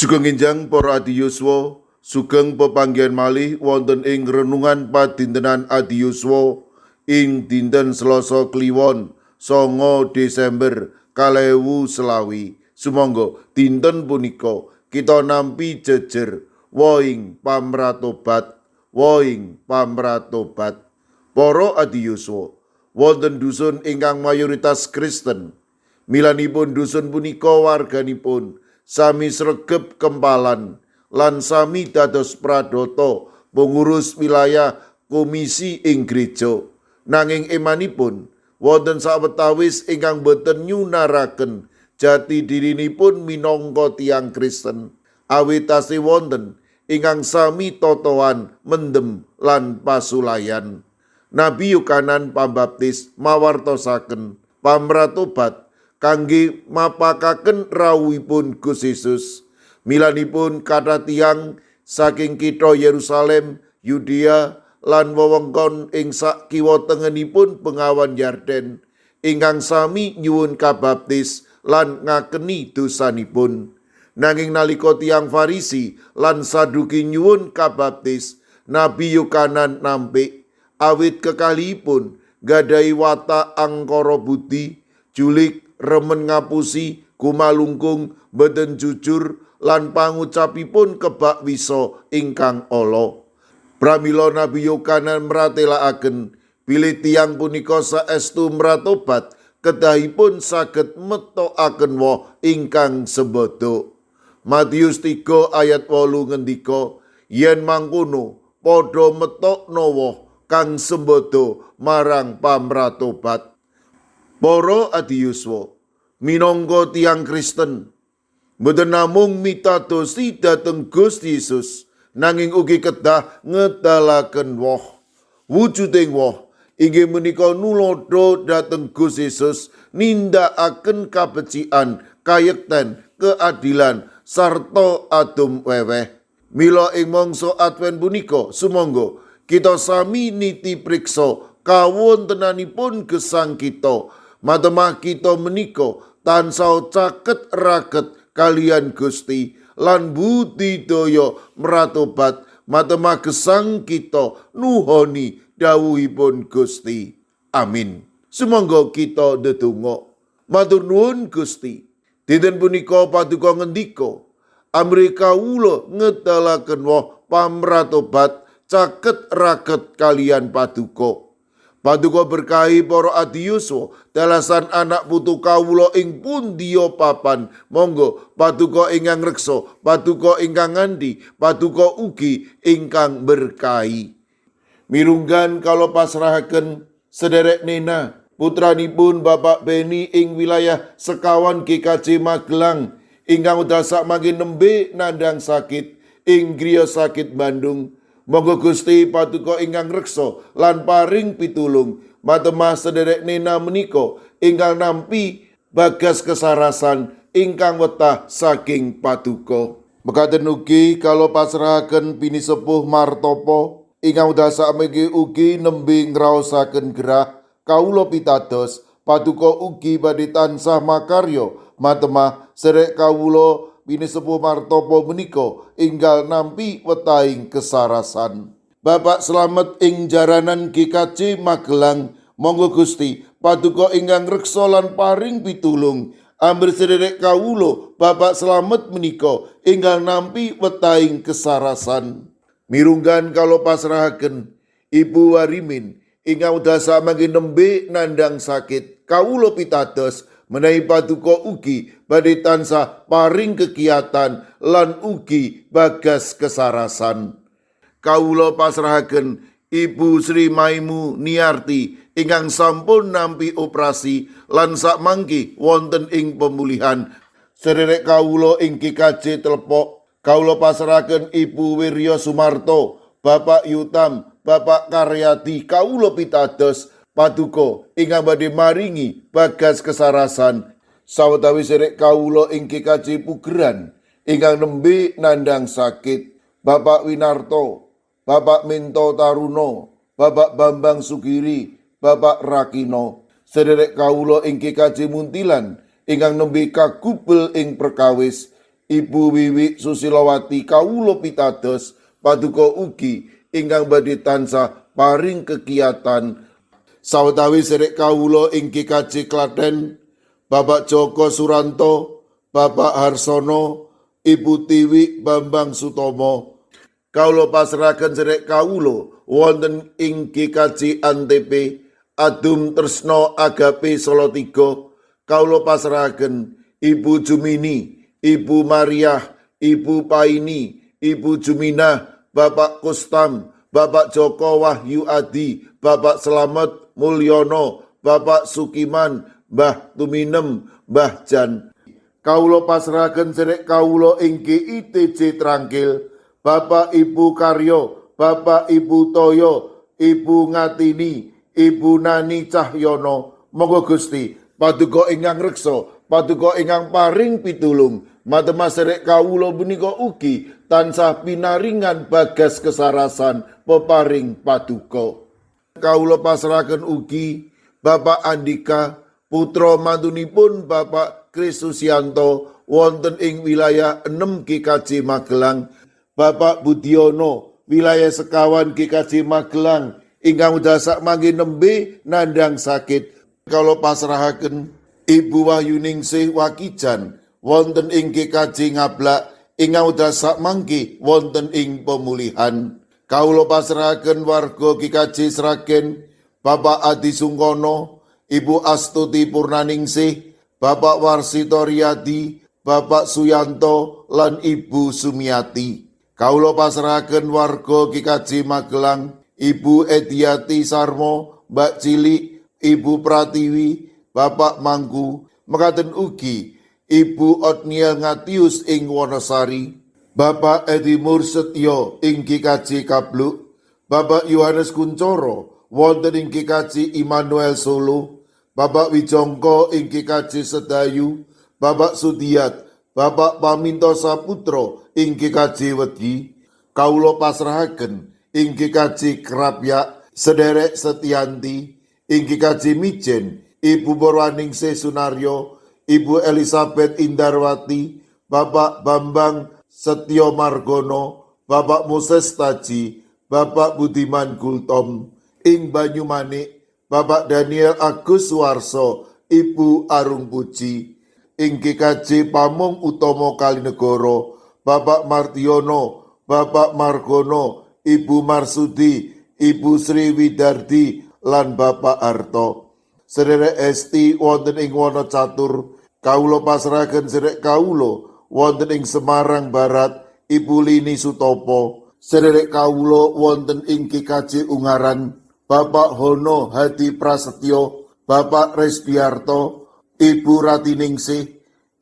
Sugeng enjang para adiyuswa, sugeng pepanggihan malih wonten ing renungan padintenan adiyuswa ing dinten Selasa Kliwon 9 Desember 2025. Sumangga dinten punika kita nampi jejer wohing pamratobat, wohing pamratobat. Para adiyuswa, wonten dusun ingkang mayoritas Kristen. Milanipun dusun punika warganipun sami sregep kempalan lan sami dados pradata pengurus wilayah komisi ing gereja. Nanging emanipun wonten sawetawis ingkang boten nyunaraken jati dirinipun minangka tiyang Kristen. Awit tasih wonten ingkang sami totohan mendem lan pasulayan. Nabi Yohanan Pambaptis mawartosaken pamratobat kangge mapakaken rawuhipun Gusti Yesus. Milanipun kathah tiyang saking kitha Yerusalem, Yudea lan wewengkon ing sak kiwa tengenipun Bengawan Yarden ingkang sami nyuwun kabaptis lan ngakeni dosanipun. Nanging nalika tiyang Farisi lan Saduki nyuwun kabaptis, Nabi Yohanan nampik awit kekalihipun gadahi watak angkara budi, julig, remen ngapusi, gumalungkung, boten jujur lan pangucapipun kebak wisa ingkang ala. Pramila Nabi Yohanan mratelakaken bilih tiyang punika saestu mratobat kedahipun saged metokaken woh ingkang sembada. Matius 3 ayat 8 ngendika, yen mangkono padha metokno woh kang sembada marang pamratobat. Para adiyuswa, minangka tiyang Kristen, mboten namung mitadosi dhateng Gusti Yesus, nanging ugi kedah ngedalaken woh. Wujuding woh inggih menika nulodo dhateng Gusti Yesus, nindakaken kabecikan, kayekten, keadilan sarta adum weweh. Mila ing mangsa Advent punika sumangga kita sami niti priksa kawontenanipun gesang kita. Matemah kita menika tansah caket raket kaliyan Gusti lan budidaya mratobat. Matemah gesang kita nuhoni dawuhipun Gusti. Amin. Sumangga kita ndedonga. Matur nuwun Gusti. Dinten punika paduka ngendika, amrih kawula ngedalaken woh pamratobat caket raket kaliyan paduka. Paduka berkahi para adiyuswa, dalasan anak putu kawula ing pundiya papan. Monggo paduka ingkang reksa, paduka ingkang ngandhi, paduka ugi ingkang berkahi. Mirunggan kawula pasrahaken sederek Nena, putranipun Bapak Beni ing wilayah Sekawan GKJ Magelang, ingkang wekdal sakmangke nembe nandhang sakit ing griya sakit Bandung. Monggo Gusti paduka ingkang reksa lan paring pitulung. Matemah sederek Nena menika ingkang nampi bagas kesarasan ingkang wetah saking paduka. Mekaten ugi kawula pasrahaken pinisepuh Martopo ingkang wekdal sakmangke ugi nembe ngraosaken gerah. Kawula pitados paduka ugi badhe tansah makarya matemah sederek kawula pinisepuh Martopo menika enggal nampi wetahing kesarasan. Bapak Slamet ing jaranan GKJ Magelang, monggo Gusti paduka ingkang reksa lan paring pitulung. Amrih sederek kawula Bapak Slamet menika enggal nampi wetahing kesarasan. Mirunggan kawula pasrahaken Ibu Warimin ingkang wekdal samangke nembe nandhang sakit. Kawula pitados menawi paduka ugi badhe tansah paring kegiatan lan ugi bagas kesarasan. Kawula pasrahaken Ibu Sri Maimu Niarti ingkang sampun nampi operasi lan sakmangke wonten ing pemulihan. Sederek kawula ing GKJ Telepok, kawula pasrahaken Ibu Wirya Sumarto, Bapak Yutam, Bapak Karyadi. Kawula pitados paduka ingkang badhe maringi bagas kesarasan. Sawetawis sederek kawula ing GKJ Pugeran ingkang nembe nandhang sakit, Bapak Winarto, Bapak Minto Taruno, Bapak Bambang Sugiri, Bapak Rakino. Sederek kawula ing GKJ Muntilan ingkang nembe kagubel ing perkawis, Ibu Wiwi Susilowati kawula pitados paduka ugi ingkang badhe tansah paring kegiatan. Sawetawis sedherek kawula ing GKJ Klaten, Bapak Joko Suranto, Bapak Harsono, Ibu Tiwi Bambang Sutomo. Kawula pasrahaken sedherek kawula wonten ing GKJ Antp Adum Tresno Agape Solo 3. Kawula pasrahaken Ibu Jumini, Ibu Mariah, Ibu Paini, Ibu Juminah, Bapak Kustam, Bapak Joko Wahyu Adi, Bapak Slamet Mulyono, Bapak Sukiman, Mbah Tuminem, Mbah Jan. Kawula pasrahaken sedherek kawula ing GITJ Trangkil, Bapak Ibu Karyo, Bapak Ibu Toyo, Ibu Ngatini, Ibu Nani Cahyono. Monggo Gusti, paduka ingkang reksa, paduka ingkang paring pitulung. Matema sedherek kawula punika ugi tansah pinaringan bagas kesarasan peparing paduka. Kawula pasrahaken ugi Bapak Andika, putra mantunipun Bapak Kristusianto wonten ing wilayah 6 GKJ Magelang, Bapak Budiono wilayah sekawan GKJ Magelang ingkang wekdal sakmangke nembe nandhang sakit. Kawula pasrahaken Ibu Wahyuningsih Wakijan wonten ing GKJ Ngablak ingkang wekdal sakmangke wonten ing pemulihan. Kawula pasrahaken warga GKJ Sragen, Bapak Adi Sungkono, Ibu Astuti Purnaningsih, Bapak Warsito Riyadi, Bapak Suyanto, lan Ibu Sumiati. Kawula pasrahaken warga GKJ Magelang, Ibu Ediati Sarmo, Mbak Cilik, Ibu Pratiwi, Bapak Mangku, mekaten ugi Ibu Otniel Ngatius ing Wonosari, Bapak Edi Mursetyo ing GKJ Kabluk, Bapak Yohanes Kuncoro wonten ing GKJ Immanuel Solo, Bapak Wijongko ing GKJ Sedayu, Bapak Sudiat, Bapak Paminto Saputro ing GKJ Wedi. Kawula pasrahaken ing GKJ Krapyak sederek Setianti, ing GKJ Mijen Ibu Purwaningsih Sunaryo, Ibu Elizabeth Indarwati, Bapak Bambang Setyo Margono, Bapak Moses Taji, Bapak Budiman Gultom, ing Banyumanik, Bapak Daniel Agus Suwarso, Ibu Arung Puji, ing GKJ Pamong Utomo Kalinegoro, Bapak Martiono, Bapak Margono, Ibu Marsudi, Ibu Sri Widardi, lan Bapak Arto. Sederek Esti wonten ing Wonocatur, kawula pasrahaken sederek kawula wonten ing Semarang Barat, Ibu Lini Sutopo. Sederek kawula wonten ing GKJ Ungaran, Bapak Hono Hadi Prasetyo, Bapak Resbiarto, Ibu Ratiningsih,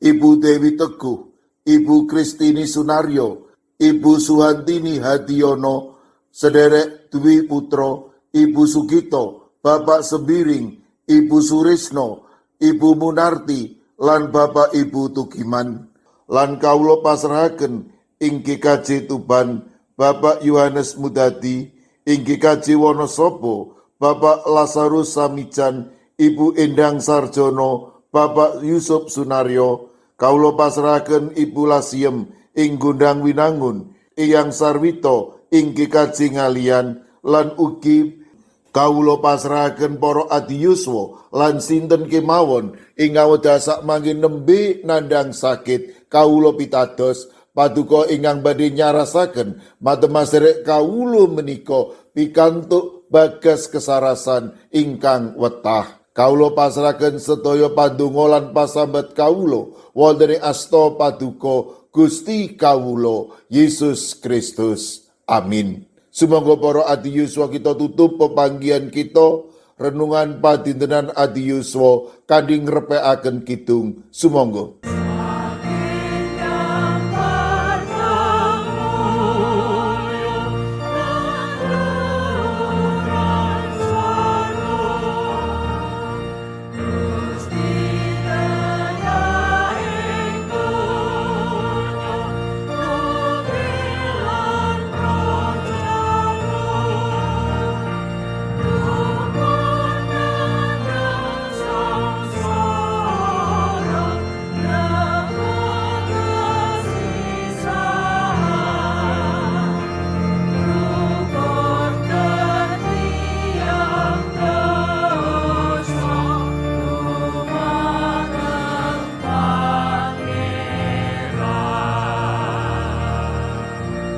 Ibu Dewi Teguh, Ibu Kristini Sunaryo, Ibu Suhantini Hadiono, sederek Dwi Putro, Ibu Sugito, Bapak Sembiring, Ibu Surisno, Ibu Munarti, lan Bapak Ibu Tugiman. Lan kawula pasrahaken ing GKJ Tuban, Bapak Yohanes Mudadi, ing GKJ Wonosobo, Bapak Lazarus Samijan, Ibu Endang Sarjono, Bapak Yusuf Sunaryo. Kawula pasrahaken Ibu Lasiem ing Gondang Winangun, Eyang Sarwito ing GKJ Ngalian, lan ugi kawula pasrahaken para adiyuswa lan sinten kemawon ingkang wekdal sakmangke nembe nandhang sakit. Kawula pitados paduka ingkang badhe nyarasaken matema sedherek kawula menika pikantuk bagas kesarasan ingkang wetah. Kawula pasrahaken sedaya pandonga lan pasambat kawula wonten ing asta paduka Gusti kawula Yesus Kristus. Amin. Sumangga para adiyuswa kita tutup pepanggihan kita renungan padintenan adiyuswa kanthi ngrepekaken kidung. Sumangga.